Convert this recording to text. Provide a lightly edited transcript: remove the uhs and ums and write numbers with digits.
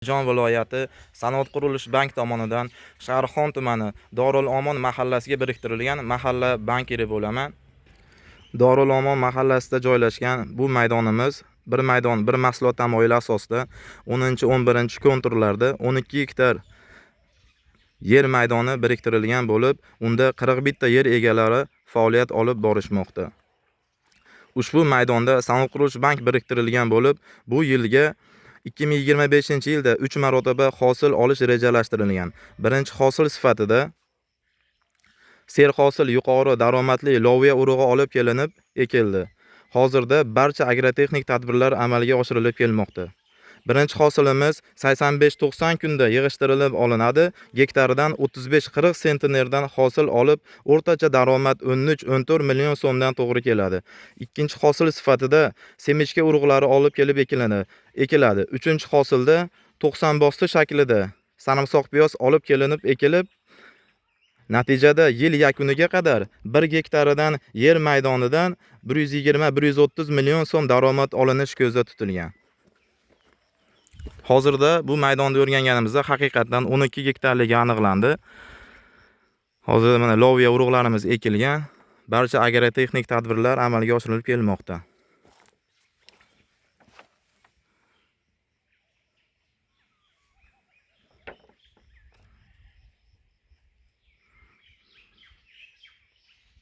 Andijon viloyati Sanoat qurilish bank tomonidan Shahrixon tumani Dorul Omon mahallasiga biriktirilgan mahalla bankiri bo'laman. Dorul Omon mahallasida joylashgan bu maydonimiz bir maydon bir mahsulot tamoyili asosida 10-11 konturlarda 12 gektar yer maydoni biriktirilgan bo'lib, unda 41 ta yer egalari faoliyat olib borishmoqda. Ushbu maydonda Sanoat qurilish bank biriktirilgan bo'lib, bu yilga 2025-yilda 3 marotaba hosil olish rejalashtirilgan. Birinchi hosil sifatida serhosil yuqori daromadli loviya urug'i olib kelinib ekildi. Hozirda barcha agrotexnik tadbirlar amalga oshirilib kelmoqda. Birinchi hosilimiz 85-90 kunda yig'ishtirilib olinadi. Gektaridan 35-40 sentnerdan hosil olib, o'rtacha daromad 13-14 million so'mdan to'g'ri keladi. Ikkinchi hosil sifatida semechka urug'lari olib kelib ekiladi. Uchinchi hosilda 90 bosti shaklida sarimsoq piyoz olib kelinib ekilib, natijada yil yakuniga qadar 1 gektaridan yer maydonidan 120-130 million so'm daromad olinish ko'zda tutilgan. Hozirda bu maydonni o'rganganimizda haqiqatdan 12 gektarligi aniqlandi. Hozirda mana loviya urug'larimiz ekilgan. Barcha agrotexnik tadbirlar amalga oshirilib kelmoqda.